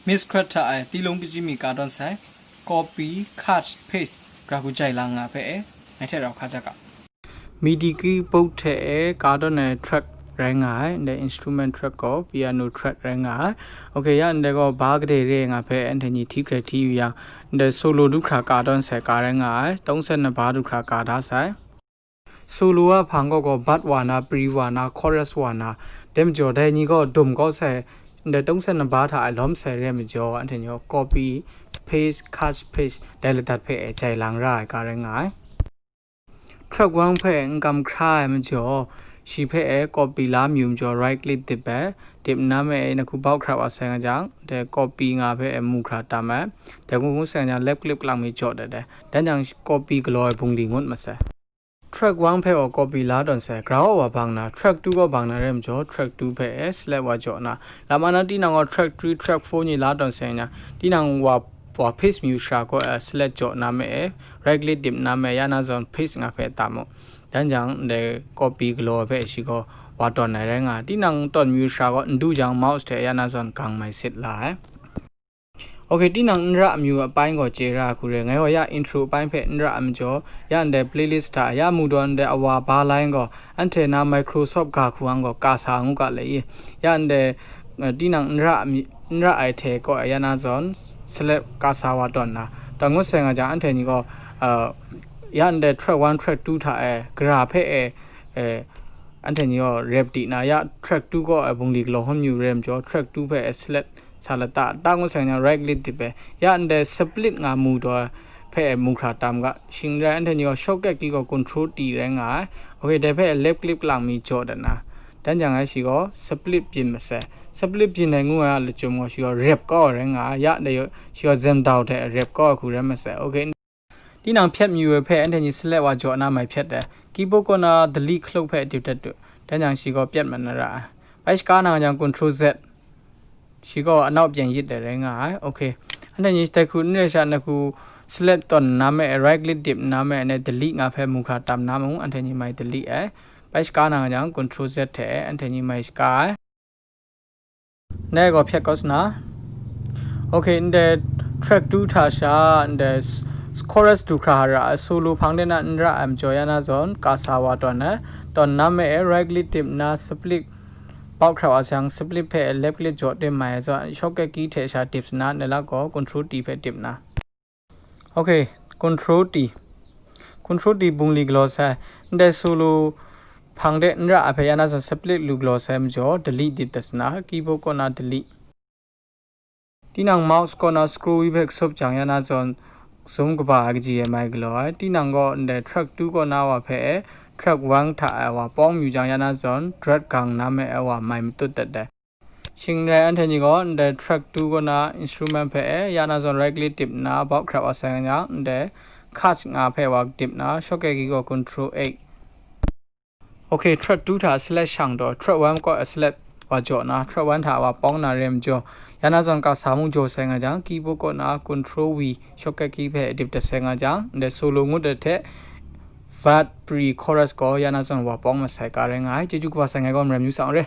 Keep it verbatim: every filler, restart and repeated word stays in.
Mix Crack hta e, Tilung Kajimi ka dawn sai, copy, cut, paste, gara hku jai lang nga hpe e, ngai hte rau hka ja ga. MIDI keyboard hte e ka dawn ai track rai nga ai, ndai instrument track gaw piano track rai nga ai. Ok, ya ndai gaw ba kadai re nga hpe anhte ni hti hkrai hti yu yang, ndai solo du hkra ka dawn sai ka rai nga ai, tawng san na ba du hkra ka da sai. Solo a hpang gaw gaw bat wa na, pre wa na, chorus wa na, dai majaw dai ni gaw dum kau sai, ndai tawng san na ba hta e lawm sai re ai majaw, anhte ni gaw copy, paste, cut, paste, dai ladat hpe e jai lang ra ai ka rai nga ai. Track one hpe n kam hkra ai majaw, shi hpe e copy la mayu majaw, right click dip ai, dip nna me e na hku bau hkra wa sai nga jang, dai copy nga hpe e mu hkra tam ai, dai hku ngu sai nga jang, left click lang mi jaw dat ai, dan jang copy galaw ai bungli ngut masai. Track one hpe gaw copy la tawn sai, gara gaw wa bang na, track two gaw bang na re majaw, track two hpe e select wa jaw na, lam ana tinang gaw track three, track four ni la tawn sai nga, tinang wa, wa paste mayu shara gaw e select jaw na me e, right click dip na me e, ya na zawn paste nga hpe tam mu. Dan jang, ndai copy galaw hpe shi gaw wa tawn ai rai nga ai. Tinang tawn mayu shara gaw n du jang, mouse hte ya na zawn gang mai sit la ai. Ok, tinang n ra amyu apai gaw chye ra hku re, ngai gaw ya intro apai hpe n ra ai majaw, ya ndai playlist hta, ya mu daw ndai awa ba lai gaw, anhte na Microsoft ga hku ang gaw ka sa ngu ga le i, ya ndai, eh, tinang n ra amyu, n ra ai hte kaw e ya na zawn, select ka sa wa tawn na, tawn ngut sai nga jang, anhte ni gaw, eh, ya ndai track one, track two hta e, gara hpe e, eh, anhte ni gaw rep di na, ya track two kaw e bungli galaw hkrum yu re majaw, track two hpe e select sa lata, ta ngut sai nga jang right click dip e, ya ndai split nga mu daw hpe e mu hkra tam ga, shing rai anhte ni gaw shortcut key gaw control T rai nga ai. Ok, dai hpe left click lang mi jaw dat na, dan jang ai shi gaw split byin masai. Split byin ai ngu ai a lachyum gaw shi gaw rep kau ai rai nga ai, ya dai gaw shi gaw zemdau hte rep kau ai hku rai masai. Ok, tinang hpyat mayu ai hpe anhte ni select wa jaw na mai hpyat ai. Keyboard kaw na delete hkaluk hpe dip dat tu, dan jang shi gaw pyat mat na ra ai. Bai shaka na nga jang control Z, shi gaw anau byen yit ai rai nga ai. Ok, anhte ni dai hku n re sha na hku select tawn nna me e, right click dip nna me e, ne delete nga hpe mu hkra tam na mung, anhte ni mai delete ai. Bai shaka na nga jang control Z hte anhte ni mai shaka ai. Nai gaw hpyat kau sa na. Ok, ndai track two hta sha, ndai chorus du hkra hara ai solo hpang de na n ra ai majaw ya na zawn, ka sa wa tawn ai. Tawn nna me e, right click dip nna split bau hkra wa sai jang, split hpe left click jaw dim mai ai zawn, shortcut key hte sha dip sa na, ndai la gaw control T hpe dip na. Ok, control T. Control T bungli galaw sai. Ndai solo hpang de n ra ai hpe ya na zawn split lu galaw sai majaw, delete dip dat sa na, keyboard kaw na delete. Tinang mouse kaw na scroll wheel hpe kasup jang ya na zawn, zoom kaba ai kaji e mai galaw ai. Tinang gaw ndai track two kaw na wa hpe e, track one hta e wa pawng mayu jang ya na zawn, drag gang na me e wa mai matut dat ai. Shing rai anhte ni gaw ndai track two kaw na instrument hpe e ya na zawn right click dip nna bau hkra wa sai nga jang, ndai cut nga hpe wa dip nna, shortcut key gaw control eight. Ok, track two hta select shang taw, track one kaw select wa jaw na, track one hta wa pawng na re majaw, ya na zawn ka sa mung jaw sai nga jang, keyboard kaw na control V, shortcut key hpe dip dat sai nga jang, ndai solo ngut dat hte, verse, pre, chorus gaw ya na zawn wa pawng masai ka rai nga ai. Chyeju kaba sai, ngai gaw maram yu sa n re.